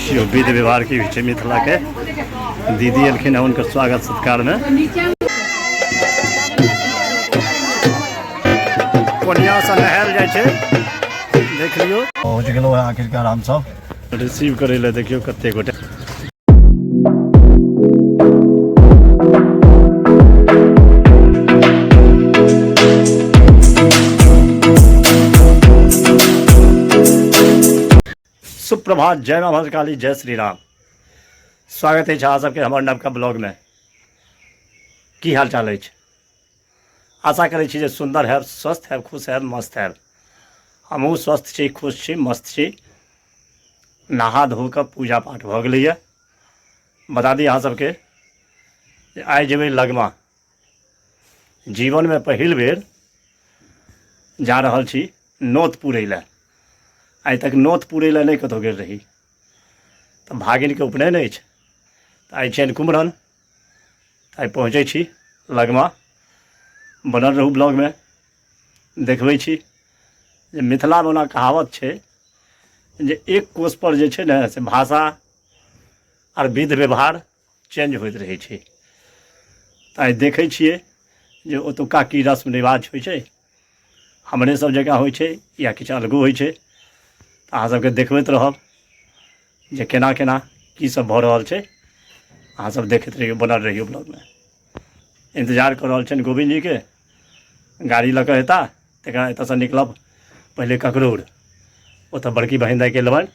देखियौ विध व्यवहार की होइ छै मिथिलाके। दीदी एलखिन हँ हुनकर स्वागत सत्कारमे। कोनियासँ नहायल जाइ छै, देख लियौ। पहुँच गेलहुँ हँ आखिरकार हमसब रिसीव करै लए। देखियौ कते गोटे। सुप्रभात, जय माँ भद्रकाली, जय श्री राम। स्वागत अछि अहाँ सबके हमर नवका ब्लॉगमे। की हाल चाल अछि? आशा करै छी जे सुन्दर हैब, स्वस्थ हैब, खुश हैब, मस्त हैब। हमहूँ स्वस्थ छी, खुश छी, मस्त छी। नहा धो कऽ पूजा पाठ भऽ गेलैए। बता दी अहाँ सबके जे आइ जेबै लगमा। जीवनमे पहिल बेर जा रहल छी नोत पुरै लए। आइ तक नोत पुरै लए नहि कतहु गेल रही। तऽ भागिनके उपनयन अछि, तऽ आइ छियनि कुम्हरन। आइ पहुँचै छी लगमा। बनल रहू ब्लॉगमे, देखबै छी जे मिथिलामे ओना कहावत छै जे एक कोसपर जे छै ने से भाषा आर विध व्यवहार चेंज होइत रहै छै। तऽ आइ देखै छियै जे ओतुका की रस्म रिवाज होइ छै, हमरे सब जकाँ होइ छै या किछु अलगो होइ छै। तऽ अहाँ सबके देखबैत रहब जे केना केना की सब भऽ रहल छै। अहाँ सब देखैत रहियौ, बनल रहियौ ब्लॉगमे। इन्तजार कऽ रहल छनि गोविन्द जीके, गाड़ी लऽ कऽ एता, तकर एतऽसँ निकलब पहिले ककरौर, ओतऽ बड़की बहिन दाइके लेबनि,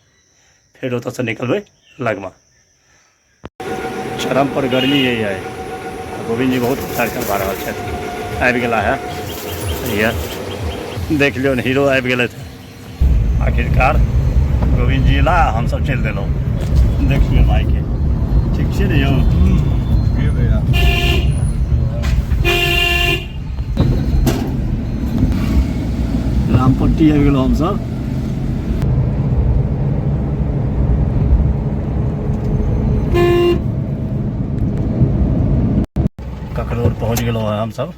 फेर ओतऽसँ निकलबै लगमा। चरम पर गर्मी यही है। गोविंद जी बहुत उपचार करवा रहल छथि। आबि गेला है, ये देख लियौ, हीरो आबि गेलथि आखिरकार। गोविंद जी ला हमसब चलि देलहुँ। देख लियौ भाइके, ठीक छै ने यौ? रामपट्टी आबि गेलहुँ हमसब। ककरोर पहुँच गेलहुँ हँ हमसब।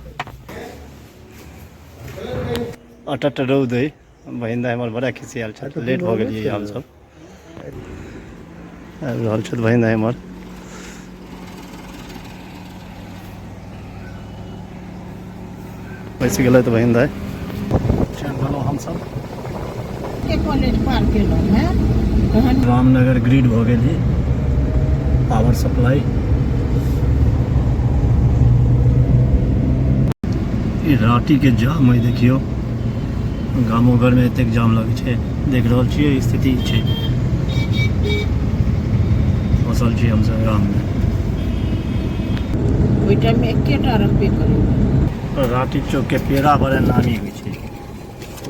अटट रौद अइ, बहिन दाइ हमर बड़ा खिसियाल छथि, लेट भऽ गेलियै हमसब। आबि रहल छथि बहिन दाइ हमर। बैस गेलथि बहिन दाइ। चलि देलहुँ हमसब। के कॉलेज पार केलहुँ हैं तहन रामनगर ग्रिड भऽ गेल ही पावर सप्लाई। ई राँटी के जाम है, देखियौ गामो घर में एतेक जाम लगै छै। देख रहल छियै स्थिति छै। फँसल छी हमसब गाम में। ओहि टाइम में एकेटा रहबे करै। राँटी चौक के पेड़ा बड़ा नामी होइ छै।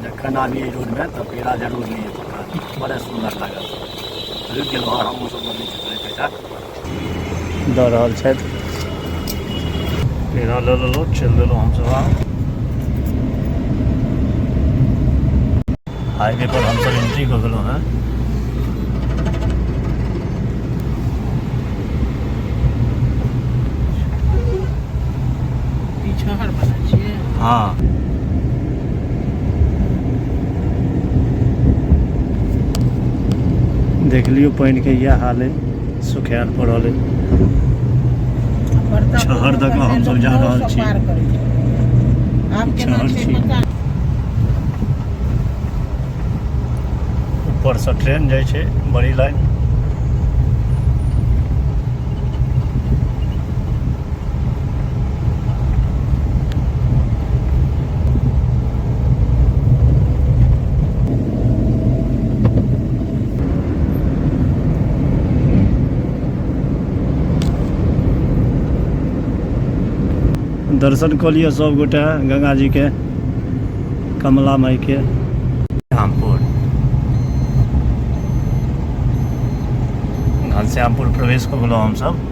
जखन आबी एहि रोडमे तऽ पेड़ा जरूर ली एतुका, बड़ा सुन्दर लागल। रुकि गेलहुँ हँ हमहूँ सब लऽ लै छी पैसा दऽ रहल छथि। पेड़ा लऽ लेलहुँ, चलि देलहुँ हमसब। आब हाईवे पर हमसब एंट्री कऽ गेलहुँ हँ। पीछा वाला छियै? हाँ, देख लियौ पानिके इएह हाल है, सुखायल पड़ल है। छहर दऽ कऽ हमसब जा रहल छी। पार करै छै आब केना छहर छै छी। पता। ऊपरसँ ट्रेन जाइ छै, बड़ी लाइन। दर्शन कऽ लिअ सब गोटे गंगा जी के, कमला माई के। श्यामपुर, घनश्यामपुर प्रवेश कऽ गेलहुँ हमसब।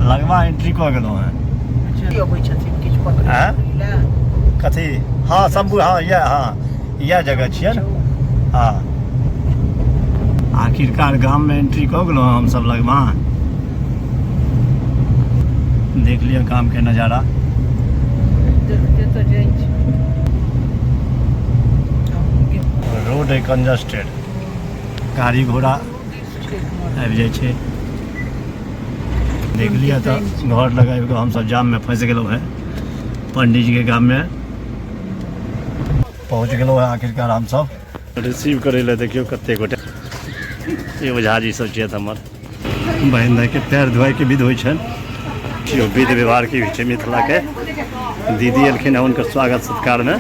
लगमा एंट्री कऽ गेलहुँ हेँ। अच्छा, अबै छथिन किछु पकड़ै आँय? लए? कथी? हाँ शंभू, हाँ इएह, हाँ इएह जगह छियै ने। हाँ, आखिरकार गाममे एंट्री कऽ गेलहुँ हमसब लगमा। देख लिअ गामके नजारा। देखते तऽ जाइ छी। रोड है कंजस्टेड, गाड़ी घोड़ा आबि जाइ छै। देख लिअ तऽ घर लग आबि कऽ हमसभ जाममे फँसि गेलहुँ हेँ। पंडीजीके गाममे पहुँच गेलहुँ हेँ आखिरकार हमसभ। रिसीव करै लए देखियौ कते गोटे एगो झाजी सब छियथि हमर। बहिन दाइके पैर धोआइके विध होइ छनि। देखियौ विध व्यवहार की होइ छै मिथिलाके। दीदी एलखिन हँ, हुनकर स्वागत सत्कारमे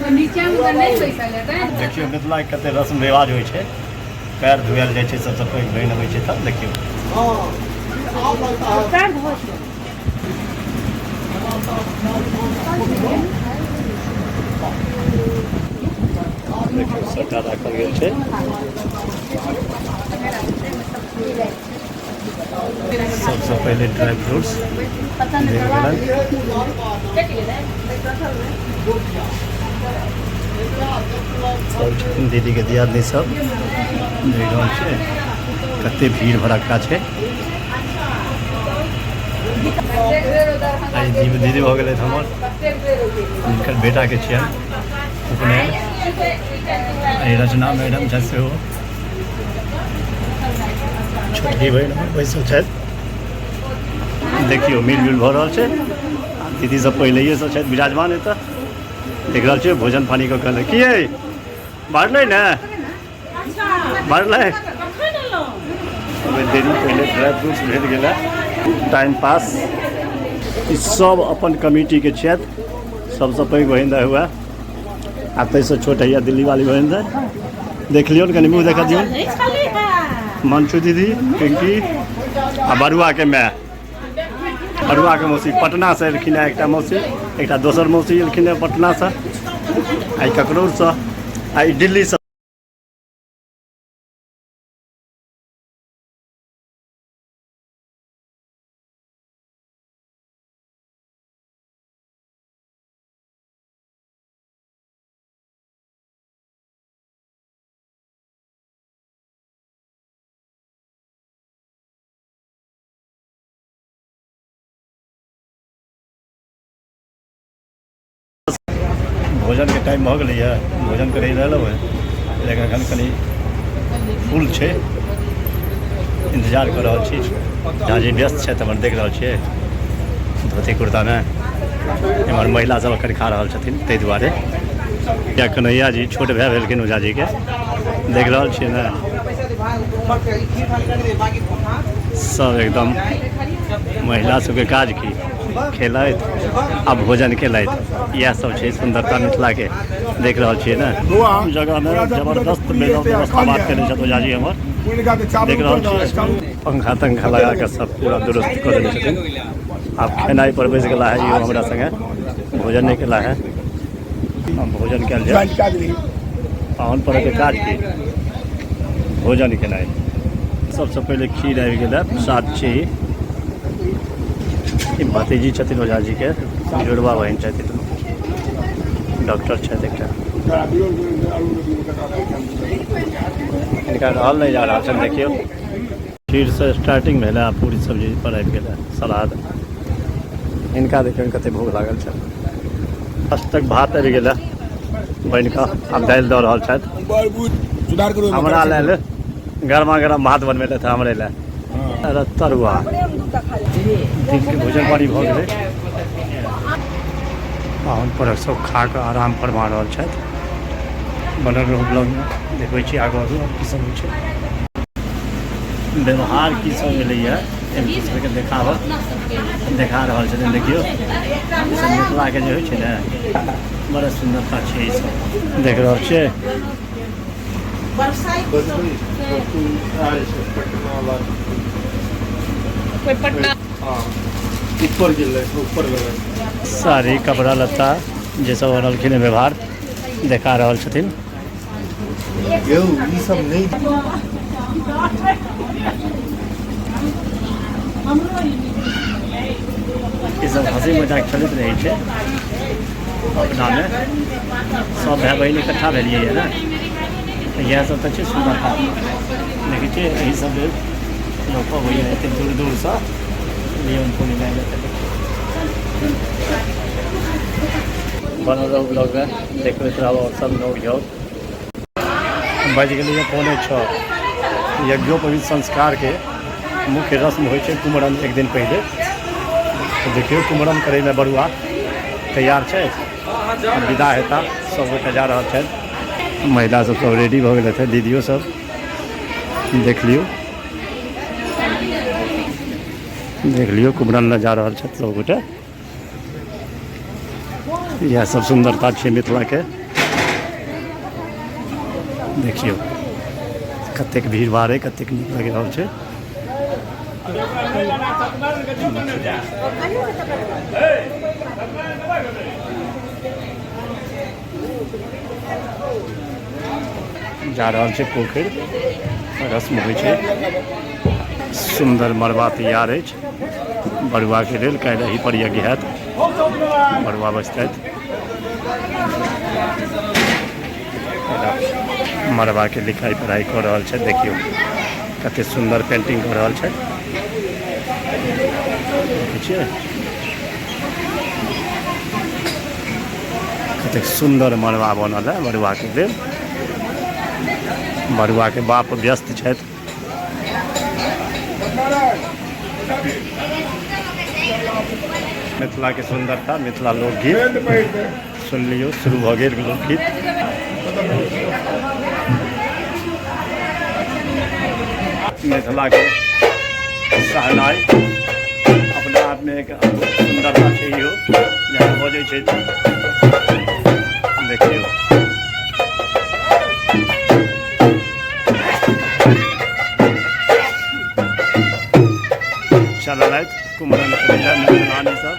देखियौ मिथिलाके कते रस्म रिवाज होइ छै। पैर धोआयल जाइ छै, सबसँ पैघ बहिन अबै छै तऽ देखियौ। देखियौ सबटा राखल गेल छै। सबसँ पहिले ड्राई फ्रूट्स देल गेलनि। सब छथिन दीदीके दियादनी सब। देख रहल छियै कते भीड़ भड़क्का छै। आइ दीदी भऽ गेलथि हमर, जिनकर बेटाके छियनि उपनयन। आइ रचना मैडम छथि सेहो, छोटकी बहिन हमर बैसल छथि। देखियौ मिलजुल भऽ रहल छै। दीदी सब पहिलैएसँ छथि विराजमान एतऽ। देख रहल छियै भोजन पानी कऽ कऽ की अइ बढ़लै ने, बढ़लै। देरी पहिले ड्राई फ्रूट्स भेट गेलै। टाइम पास ई सब अपन कमिटीके छथि। सबसँ पैघ बहिन दाइ हुए आ ताहिसँ छोट हैया दिल्ली वाली बहिन दाइ। देख लियौ ने कनि मुँह देखा दियौ। मंचू दीदी, पिंकी आ बरुआके माय, बरुआके मौसी पटनासँ एलखिन हेँ। एकटा मौसी, एकटा दोसर मौसी एलखिन हेँ पटनासँ, आइ ककरौरसँ, आइ दिल्लीसँ। भोजनके टाइम भऽ गेलैए, भोजन करै लए एलहुँ हेँ, लेकिन एखन कनि फुल छै, इन्तजार कऽ रहल छी। झाजी व्यस्त छथि हमर, देख रहल छियै धोती कुर्तामे। एम्हर महिला सब एखन खा रहल छथिन, ताहि दुआरे। या कन्हैया जी छोट भाय भेलखिन ओझा जीके, देख रहल छियै ने। सब एकदम महिला सबके काज की, खेलथि आ भोजन केलथि, इएह सब छै सुन्दरता मिथिलाके। देख रहल छियै ने जगहमे जबरदस्त व्यवस्था बात केने छथि ओझा जी हमर। देख रहल छियै पंखा तंखा लगा कऽ सब पूरा दुरुस्त कऽ देने छथिन। आब खेनाइ पर बैस गेला है। इहो हमरा संगे भोजन नहि केला है, हम भोजन कयल जाय। पाहुन परक काज की, भोजन केनाइ। सबसँ पहिले खीर आबि गेल है, प्रसाद छी। ई भतीजी छथिन ओझा जीके, जुड़वा बहिन छथिन, डॉक्टर छथि एकटा। हिनका रहल नहि जा रहल छनि। देखियौ खीरसँ स्टार्टिंग भेलै आ पूरी सब्जी पर आबि गेलै, सलाद। हिनका देखियौ कते भूख लागल छनि। फर्स्ट तक भात आबि गेलै बनि कऽ, आब दालि दऽ रहल छथि। हमरा लेल गरमा गरम भात बनबेलथि हमरे लए। तरुआ दिनके भोजन पानी भऽ गेलै। पाहुन परक सब खा कऽ आराम फरमा रहल छथि। बनल रहू ब्लॉगमे, देखबै छी आगू आगू की सब होइ छै, व्यवहार की सब भेलैए, एक दोसरके देखाबऽ देखा रहल छथिन। देखियौ ई सब मिथिलाके जे होइ छै ने, बड़ा सुन्दरता छै। ई सब देख रहल छियै। ऊपर गेलै, ऊपर गेलै। साड़ी कपड़ा लत्ता जे सब अनलखिन हँ, व्यवहार देखा रहल छथिन। यौ ई सब नहि। ई सब हँसी मजाक चलैत रहै छै अपनामे। सब भाय बहिन इकट्ठा भेलियै ने, तऽ इएह सब तऽ छै सुन्दरता। देखै छियै एहि सब लेल लोक अबैए एते दूर दूरसँ लियौन पूर्णिमा। देखियौ। बनल रहू ब्लॉगमे, देखबैत रहब आओर सब नोक झोक। बाजि गेलैए 5:45। यज्ञोपवीत संस्कारके मुख्य रस्म होइ छै कुमरम एक दिन पहिले। तऽ देखियौ कुमरम करैमे बरुआ तैयार छथि, विदा हेता, सब गोटे जा रहल छथि। महिला सब सब रेडी भऽ गेल हेतै, दीदियो सब। देख लियौ, देख लियौ, कुमरम लए जा रहल छथि सब गोटे। इएह सब सुन्दरता छै मिथिलाके। देखियौ कतेक भीड़ भाड़ है, कतेक नीक लागि रहल छै। जा रहल छै पोखरि, रस्म होइ छै। सुन्दर मड़बा तैयार अछि बरुआके लेल। काल्हि एहि पर यज्ञ हैत, बरुआ बजतथि। मड़बाके लिखाइ पढ़ाइ कऽ रहल छथि। देखियौ कते सुन्दर पेंटिंग कऽ रहल छथि। देखै छियै कतेक सुन्दर मड़बा बनल है बरुआके लेल। बरुआके बाप व्यस्त छथि। मिथिलाके सुन्दरता, मिथिला लोकगीत सुन लियौ। शुरू भऽ गेल लोकगीत। मिथिलाके शहनाइ अपना आपमे एक अद्भुत सुन्दरता छै इहो। जहाँ बजै छै तऽ देखियौ चललथि कुमरम करैला मिथिलानी सब।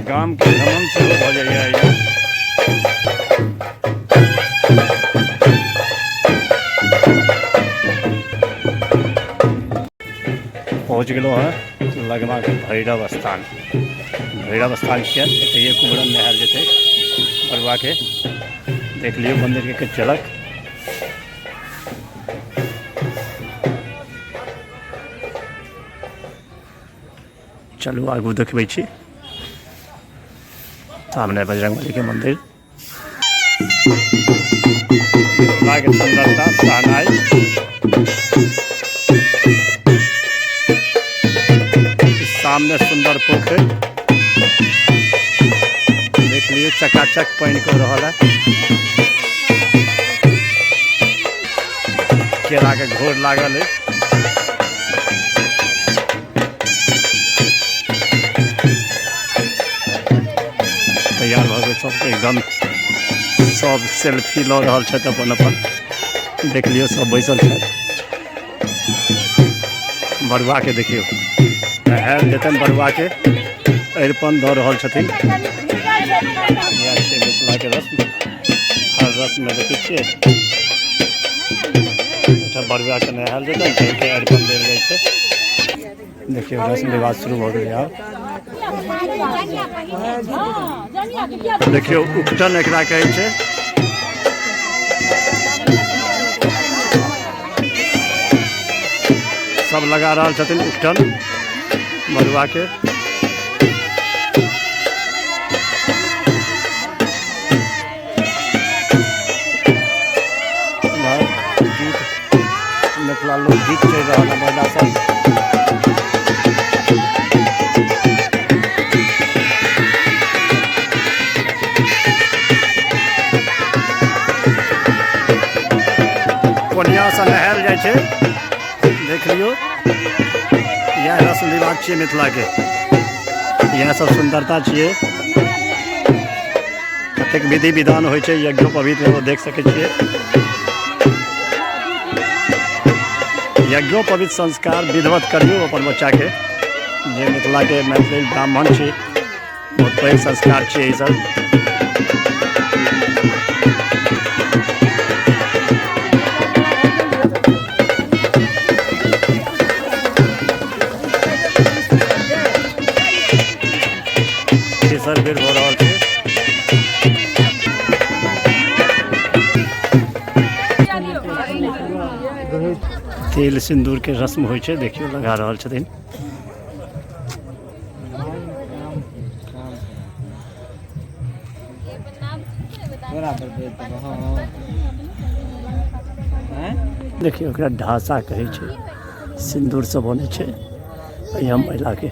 गामके भ्रमण सेहो भऽ जाइए एहिमे। पहुँच गेलहुँ हँ लगमाके भैरव स्थान। भैरव स्थान छियै, एतहिए कुमरम नहायल जेतै बरुआके। देख लियौ मन्दिरके किछु झलक। चलू आगू देखबै छी। सामने बजरंगबलीके मंदिर। मिथिलाके सुन्दरता, शहनाइ। सामने सुन्दर पोखरि देख लियौ, चकाचक पानि कऽ रहल है। केराके घोर लागल अछि। तैयार भऽ गेल सब एकदम। सब सेल्फी लऽ रहल छथि अपन अपन। देख लियौ सब बैसल छथि। बरुआके देखियौ नहायल जेतनि, बरुआके अरिपन दऽ रहल छथिन। इएह छै मिथिलाके रस्म। हर रस्ममे देखै छियै एहिठाम बरुआके नहायल जेतनि, ताहिके अरिपन देल जाइ छै। देखियौ रस्म रिवाज शुरू भऽ गेलै आब। देखियौ उपटन एकरा कहै छै। सब लगा रहल छथिन उपटन बरुआके। गीत, मिथिला लोकगीत चलि रहल है। महिला सब कोनियासँ नहायल जाइ छै। देख लियौ इएह रस्म रिवाज छियै मिथिलाके, इएह सब सुन्दरता छियै। कतेक विधि विधान होइ छै यज्ञोपवीत, ओ देख सकै छियै। यज्ञोपवीत संस्कार विधिवत करियौ अपन बच्चाके, जे मिथिलाके मैथिली ब्राह्मण छी। बहुत पैघ संस्कार छियै ई सब। तेसर बेर भऽ रहल छै। तेल सिन्दूरके रस्म होइ छै। देखियौ लगा रहल छथिन। देखियौ, ओकरा ढासा कहै छै, सिन्दूरसँ बनै छै। एहि महिलाके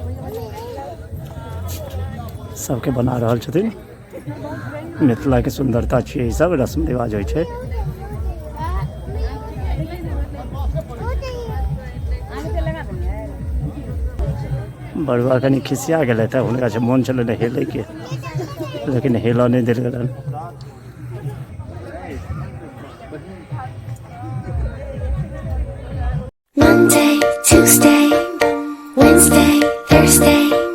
सबके बना रहल छथिन। मिथिलाके सुन्दरता छियै ई सब रस्म रिवाज होइ छै। बरुआ कनि खिसिया गेलै तऽ हुनका छै मोन छलै हेलैके, लेकिन हेलऽ नहि देल गेलनि। Monday, Tuesday, Wednesday, Thursday,